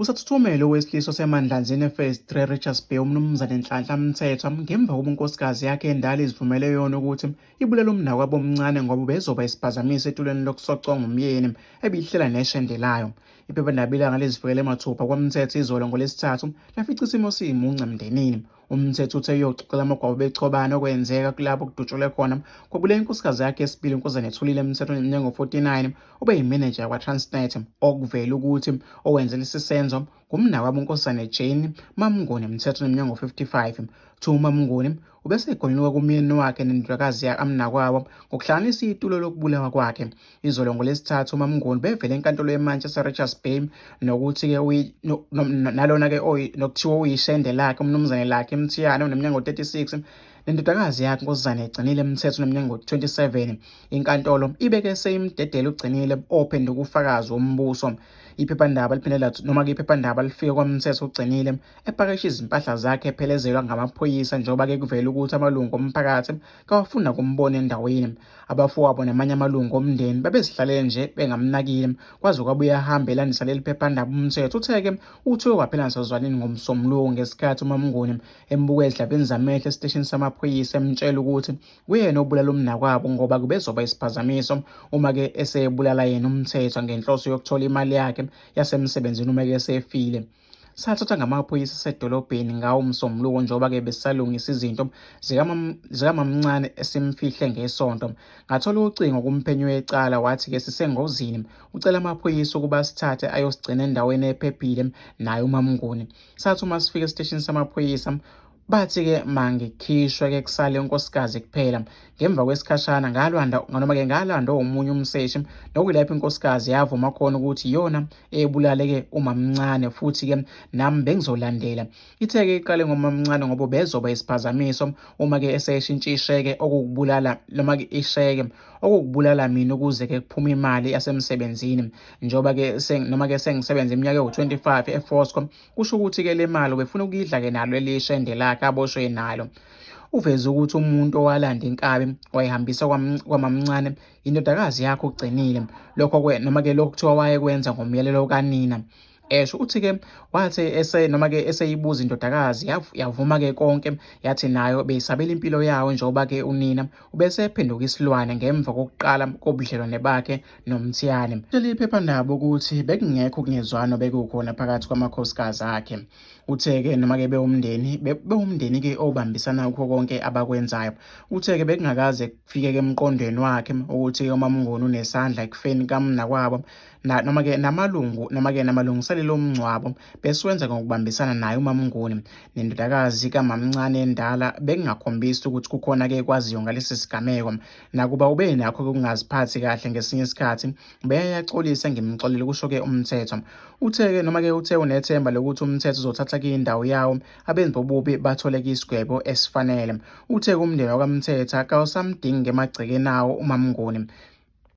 Usathuthumele owesilisa oseMandlanzini ePhase 3 Richards Bay uMnumzane Nhlanhla Mthethwa ngemva kokuba unkosikazi yakhe endala izivumele yona ukuthi ibulele umnakwabo omncane ngoba ubezoba isiphazamiso etulweni lokusoconga umyeni ebihlela neshende layo. Iphephandaba iLanga lizifikele mathupha kwaMthetho izolo ngoLwesithathu lafica isimo siyimuncu emndenini. Umthetho uthe uyoxoxela amagwabo bechobana okwenzeka kulapho kudutshulwe khona kwabulala inkosikazi yakhe yesibili uNkosazana Thulile Mthetho oneminyaka 49 obeyimeneja yakwaTransnet okuvela ukuthi owenze lesi senzo ngumnakwabo uNkosazana Jane Mamnguni Mthetho oneminyaka 55. Kuthiwa uMamnguni ubesegonyuluka kumyeni wakhe nendodakazi amnakwabo ngokuhlanganisa itulo lokubulawa kwakhe. Izolo ngoLwesithathu uMaMnguni bevele enkantolo yemantshi yaseRichards Bay nokuthi-ke nalona-ke nokuthiwa uyishende lakhe uMnumzane Lakhe Mthiyane oneminyaka 36 nendodakazi yakhe uNkosazana Gcinile Mthetho oneminyaka 27. Inkantolo ibeke seyimdedela uGcinile ophenduka ufakazi wombuso. Iphephandaba liphinde lathi noma-ke iphephandaba lifike kwaMthetho uGcinile epakisha izimpahla zakhe ephelezelwa ngamaphoyisa njengoba-ke kuvela ukuthi amalungu omphakathi kawafuna kumbona endaweni. Abafowabo namanye amalungu omndeni babezihlalele nje bengamnakile kwaze kwabuye ahambe elandisa leli phephandaba umthetho. Uthe-ke uthuke waphela nasozwanini ngoMsombuluko ngesikhathi uMaMnguni embuka ezidlabeni zamehlo esiteshini samaphoyisa emtshela ukuthi kuyena obulala umnakwabo ngoba kubezoba isiphazamiso uma-ke esebulala yena uMthethwa ngenhloso yokuthola imali yakhe yasemsebenzini uma-ke esefile. Sathathwa ngamaphoyisa asedolobheni ngawo uMsombuluko njengoba-ke besalungisa izinto zikamamncane esimfihle ngesonto. Ngathola ucingo kumphenyi wecala wathi-ke sisengozini, ucela amaphoyisa ukuba asithathe ayosigcina endaweni ephephile naye uMaMnguni. Sathi uma sifika esiteshini samaphoyisa bathi-ke mangikhishwe-ke kusale unkosikazi kuphela. Ngemva kwesikhashana ngalwanda noma-ke ngalandwa omunye umseshi nokuyilapho inkosikazi yavuma khona ukuthi iyona ebulale-ke umamncane futhi-ke nami bengizolandela. Ithe-ke iqale ngomamncane ngoba ubezoba isiphazamiso uma-ke eseshintshisheke okukubulala noma-ke isheke okukubulala mina ukuze-ke kuphume imali yasemsebenzini njengoba-ke noma-ke sengisebenze iminyaka ewu-25 eFosco. Kusho ukuthi-ke le mali ubefuna ukuyidla-ke nalo elishende lakhe aboshwe nalo. Uveze ukuthi umuntu owalanda inkabi wayihambisa kwamamncane indodakazi yakhe uGcinile. Lokho noma-ke lokhu kuthiwa wayekwenza ngomyalelo kanina. Esho uthi-ke wathi ese noma-ke eseyibuza indodakazi yavuma-ke konke yathi nayo beyisabela impilo yawo njengoba-ke unina ubesephenduka isilwane ngemva kokuqala kobudlelwane bakhe noMthiyane. Utshele iphephandaba ukuthi bekungekho ukungezwani obekukhona phakathi kwamakhosikazi akhe. Uthe-ke noma-ke bewumndeni, bewumndeni-ke obambisana kukho konke abakwenzayo. Uthe-ke bekungakaze kufike-ke emqondweni wakhe ukuthi-ke uMaMnguni unesandla ekufeni kamnakwabo noma-ke namalungu noma-ke namalungiselelo omngcwabo besiwenza ngokubambisana naye uMaMnguni nendodakazi kamamncane endala bekungakhombisi ukuthi kukhona-ke kwaziyo ngalesi sigameko. Nakuba ubenakho ukungaziphathi kahle ngesinye isikhathi, ubeyayaxolisa ngimxolele kusho-ke uMthethwa. Uthe-ke noma-ke uthe unethemba lokuthi uMthethwa uzothatha-ke indawo yawo, abenzi bobubi bathole-ke isigwebo esifanele. Uthe-ke umndeni wakwaMthethwa kawusamdingi emagcekeni awo uMaMnguni.